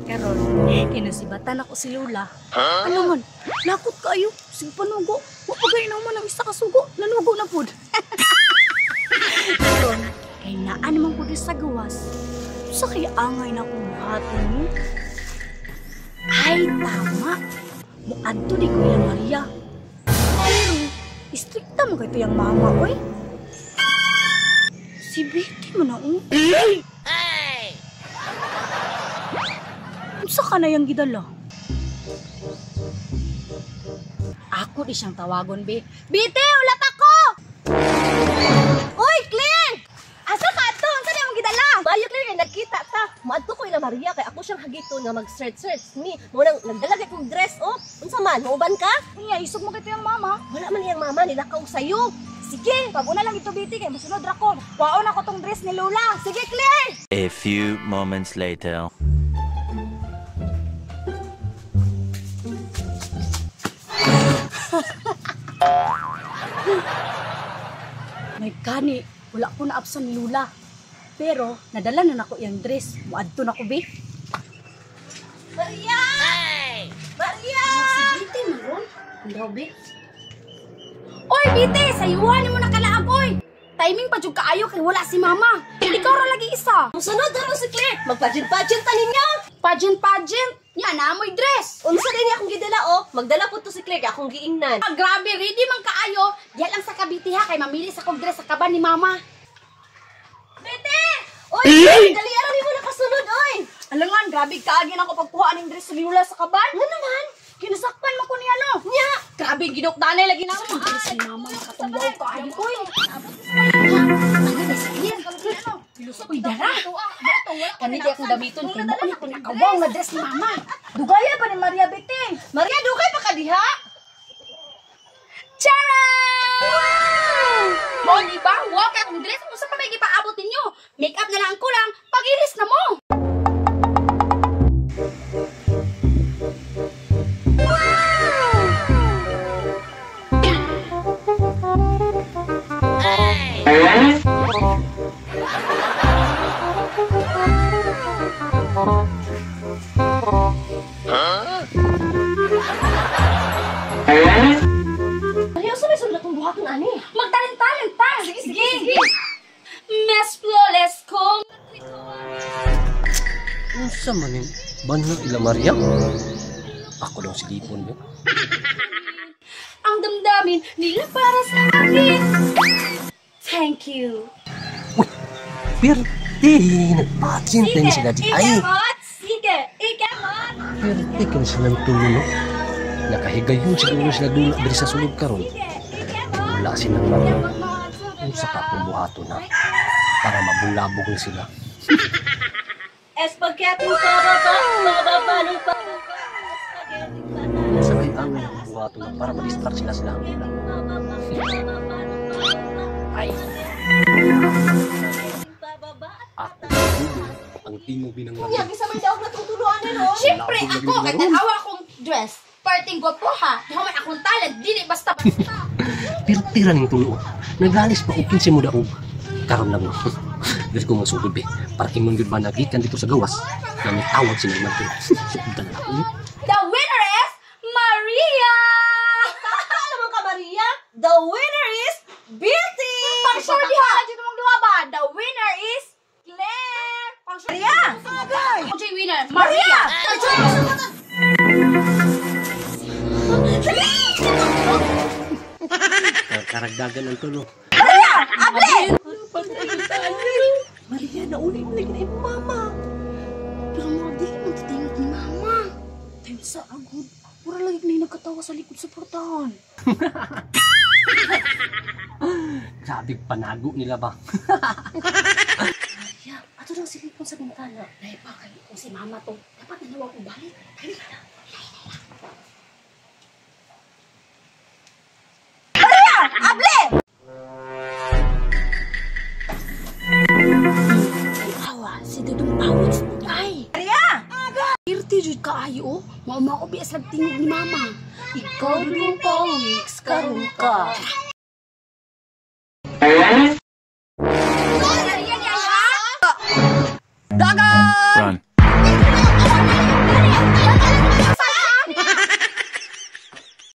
Karon, kinasibatan ako si Lola. Ano man, lakot kayo, sige panugo. Wa pa gay na man ang isa ka sugo, nanugo na pud. Karon, kay naa naman ko sa gawas. Sa kay angay na akong buhaton mo. Ay, tama. Muadto di ko ilang Maria. Pero, istrikta mo kay tuyang mama, oy. Si Betty mo na, oh. Unsa ka na yang gidala? Ako di siyang tawagon, be. Bite, ulat ako! Uy, Claire! Asa ka ato? Unsa na imong gidala? Bayo Claire kay nagkita ta. Moadto ko ila Maria kay ako siyang hagiton nga mag-search-search ni. Mo nang nagdala kay kong dress oh. Unsa man, muuban ka? Unya, isog mo kay tuyang mama. Wala man iyang mama nilakaw sayo. Sige, pag-una lang ito, Biti, kay masunod ra ko. Kwaon ako tong dress ni Lola. Sige, Claire! A few moments later. May kani, wala ko naabsan ni Lola. Pero, nadala na nako iyang dress. Muadto na ko, be. Maria! Hey! Maria! Si Biti, maron. Ang be. Oy, Biti! Sayuhan mo na kalaag, oy! Timing pa jud kaayo kay wala si mama. Ikaw ra lagi isa. Musunod na si Claire. Magpageant-pageant ta ninyo. Pageant-pageant. Nya na amoy dress. Unsa din akong gidala oh. Magdala po to si Claire kay akong giingnan. Ah, grabe, ready man kaayo. Diha lang sa Cavite ha kay mamili sa kong dress sa kaban ni mama. Biti! Oy, Claire, dali ara nimo nakasunod oy. Alangan, grabe kaagi na ako pagkuha ning dress ni Lola sa kaban. Nga naman? Kinasakpan man ko niya no. Nya! Grabe ginukdanay lagi na ako. Si mama nakatumbaw kaayo oy. Uy, dara! Kani di akong gamiton kay mo ni pinakawaw nga dress ni mama. Dugaya pa ni Maria Bete. Maria, dugay pa ka diha? Charan! Mo ni ba? Wow kay akong dress unsa pa may gipaabot ninyo? Make up na lang ang kulang, pag-iris na mo. Maria, unsa may sunod akong buhaton ani? Magtalent-talent ta. Sige, sige. Sige. Mes flores kong Unsa man yung banho ila Maria? Ako lang silipon mo. Ang damdamin nila para sa akin. Thank you. Uy, perte, nagpageant din sila di ay. Sige, ikamot. Perte kini silang tulo no. Nakahigayon siguro sila dula diri sa sulod karon. Wala silang Maria. Unsa ka akong buhaton ha? Para mabulabog na sila. Spaghetti pababa, pababa ng pa. Unsa kay angay akong buhaton na para ma-distract sila sila ang dula. Ay. Ako ang tingog binang Nya, bisa man daog na tong tuluan ni no. Siyempre ako kay tanawa akong dress. Parting gwapo ha. Di man akong talent, dili basta-basta. Pirtira ning tulo. Naglalis pa og 15 mo daog. Karon lang. Dili ko magsugod be. Para ingon gyud ba nagikan dito sa gawas. Na may tawag sila man. Sugdan na ako. The winner is Maria. Alam mo ka Maria, the winner is Betty. Pang sure diha dito mong duha ba? The winner is Claire. Pang sure. Maria! Ako jay winner, Maria. Karagdagan ang tulo. Maria, nauli mo lagi na imong mama. Pero mo dili man titingog ni mama. Tayo sa agod. Pura lagi na nagkatawa sa likod sa portahan. Grabe panago nila ba? Maria, ato lang silipon sa bintana. Nay pa kay kung si mama to, dapat nanawa ko balik. Dali na. Maria, able! Awa, si Dudong Pawits. Ay! Maria! Irti jud kaayo oh. Mao mao bias tingog ni mama. Ikaw Dudong Pawits karon ka. Dagan! Run.